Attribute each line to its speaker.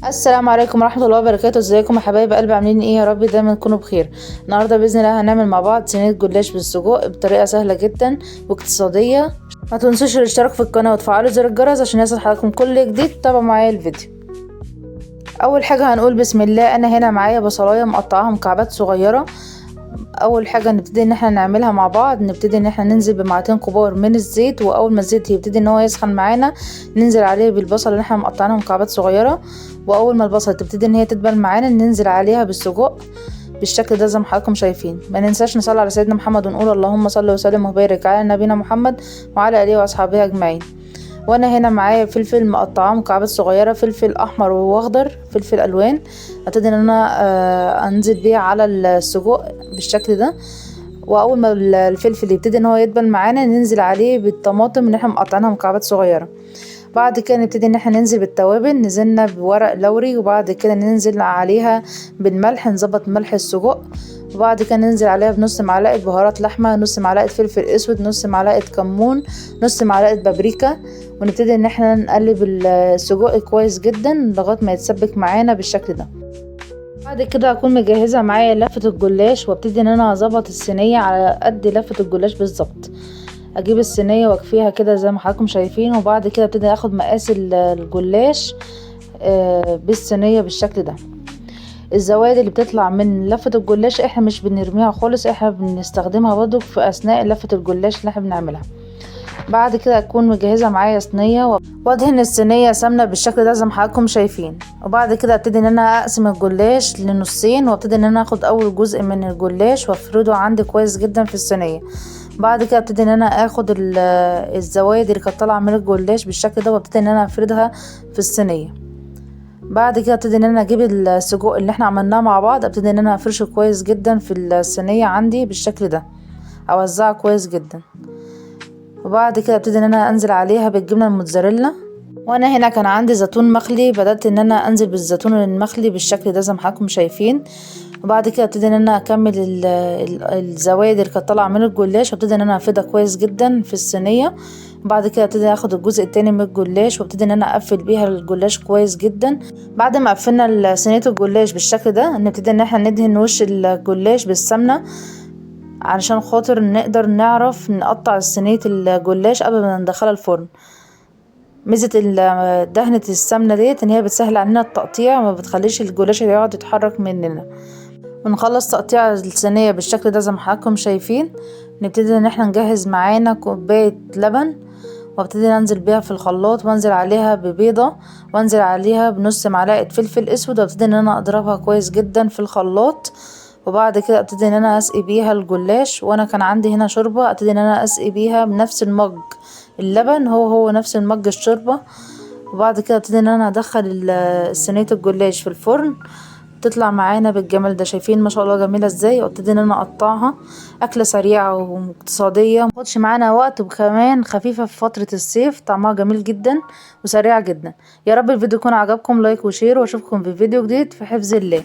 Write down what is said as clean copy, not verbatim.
Speaker 1: السلام عليكم ورحمة الله وبركاته. ازيكم يا حبايب قلبي، عاملين ايه؟ يا رب دايما تكونوا بخير. النهارده باذن الله هنعمل مع بعض صينية جلاش بالسجق بطريقة سهلة جدا واقتصادية. ما تنسوش الاشتراك في القناة وتفعلوا زر الجرس عشان يصل حضراتكم كل جديد. تابعوا معايا الفيديو. اول حاجة هنقول بسم الله. انا هنا معايا بصلايه مقطعاها مكعبات صغيرة. اول حاجة نبتدي ان احنا نعملها مع بعض، نبتدي ان احنا ننزل بمعلقتين كبار من الزيت، واول ما الزيت يبتدي ان هو يسخن معانا ننزل عليه بالبصل اللي احنا مقطعينها مكعبات صغيرة، واول ما البصل تبتدي ان هي تدبل معانا ننزل عليها بالسجق بالشكل ده زي ما حضراتكم شايفين. ما ننساش نصلي على سيدنا محمد ونقول اللهم صل وسلم وبارك على نبينا محمد وعلى اله واصحابه اجمعين. وانا هنا معايا فلفل مقطعاه مكعبات صغيرة، فلفل احمر واخضر، فلفل الوان، ابتدي ان انا انزل بيه على السجق بالشكل ده. واول ما الفلفل يبتدي ان هو يدبل معانا ننزل عليه بالطماطم اللي احنا مقطعينها مكعبات صغيرة. بعد كده نبتدي ان احنا ننزل بالتوابل، نزلنا بورق لوري، وبعد كده ننزل عليها بالملح، نظبط ملح السجق، وبعد كده ننزل عليها بنص معلقه بهارات لحمه، نص معلقه فلفل اسود، نص معلقه كمون، نص معلقه بابريكا، ونبتدي ان احنا نقلب السجق كويس جدا لغاية ما يتسبك معانا بالشكل ده. بعد كده اكون مجهزة معايا لفه الجلاش، وابتدي ان انا اظبط الصينية على قد لفه الجلاش بالظبط. اجيب الصينية واكفيها كده زي ما حضراتكم شايفين، وبعد كده ابتدي اخد مقاس الجلاش بالصينيه بالشكل ده. الزوائد اللي بتطلع من لفه الجلاش احنا مش بنرميها خالص، احنا بنستخدمها برضو في اثناء لفه الجلاش اللي احنا بنعملها. بعد كده اكون مجهزة معايا صينية، وادهن الصينية سمنه بالشكل ده زي ما حضراتكم شايفين. وبعد كده ابتدي ان انا اقسم الجلاش لنصين، وابتدي ان انا اخد اول جزء من الجلاش وافرده عندي كويس جدا في الصينية. بعد كده ابتدي ان انا اخد الزوايد اللي كانت طالعه من الجلاش بالشكل ده، وابتدي ان انا افردها في الصينية. بعد كده ابتدي ان انا اجيب السجق اللي احنا عملناه مع بعض، ابتدي ان انا افرشه كويس جدا في الصينية عندي بالشكل ده، اوزعه كويس جدا. وبعد كده ابتدي ان انا انزل عليها بالجبنه الموتزاريلا. وانا هنا كان عندي زيتون مخلي، بدات ان انا انزل بالزيتون المخلي بالشكل ده زي ما حضراتكم شايفين. وبعد كده ابتدي ان انا اكمل الزوايد اللي كانت طالعه من الجلاش، وابتدي ان انا افردها كويس جدا في الصينية. وبعد كده ابتدي اخد الجزء التاني من الجلاش، وابتدي ان انا اقفل بيها الجلاش كويس جدا. بعد ما قفلنا صينية الجلاش بالشكل ده، نبتدي ان احنا ندهن وش الجلاش بالسمنه علشان خاطر نقدر نعرف نقطع صينية الجلاش قبل ما ندخلها الفرن. ميزة دهنه السمنة ديت ان هي بتسهل علينا التقطيع، وما بتخليش الجلاش يقعد يتحرك مننا. ونخلص تقطيع الصينية بالشكل ده زي ما حضراتكم شايفين. نبتدي ان احنا نجهز معانا كوباية لبن، وابتدي انزل بيها في الخلاط، وانزل عليها ببيضه، وانزل عليها بنص معلقه فلفل اسود، وابتدي ان انا اضربها كويس جدا في الخلاط. وبعد كده ابتدي ان انا اسقي بيها الجلاش. وانا كان عندي هنا شوربة، ابتدي ان انا اسقي بيها بنفس المج اللبن، هو نفس المج الشوربة. وبعد كده ابتدي ان انا ادخل صينية الجلاش في الفرن، تطلع معانا بالجمال ده. شايفين ما شاء الله جميلة ازاي. وابتدي ان انا اقطعها. اكله سريعة واقتصادية، متاخدش معانا وقت، وكمان خفيفة في فترة الصيف، طعمها جميل جدا وسريعة جدا. يا رب الفيديو يكون عجبكم، like و share، واشوفكم في فيديو جديد. في حفظ الله.